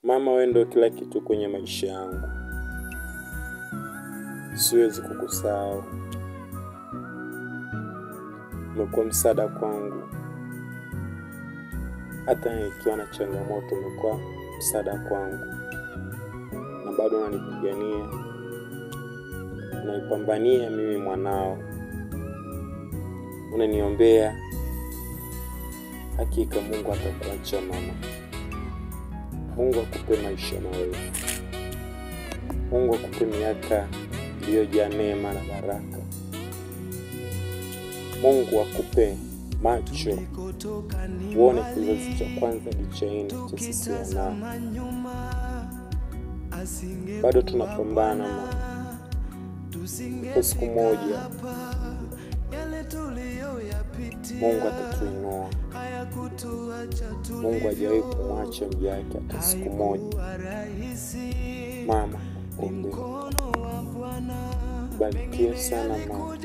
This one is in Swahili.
Mama, wewe ndio kila kitu kwenye maisha yangu, siwezi kukusahau. Umekuwa msaada kwangu, hata nikiwa na changamoto umekuwa msaada kwangu, na bado unanipigania, unaipambania mimi mwanao, unaniombea. Hakika Mungu atakuacha mama. Mungu akupe maisha marefu, Mungu akupe miaka iliyojaa neema na baraka. Mungu akupe macho uone kizazi cha kwanza hadi cha nne cha sisi wanao. Bado tunapambana mama, kwa siku moja Mungu atatuinua. Mungu hajawahi kumwacha mja wake hata siku moja. Mama, nakuombea, barikiwe sana mama.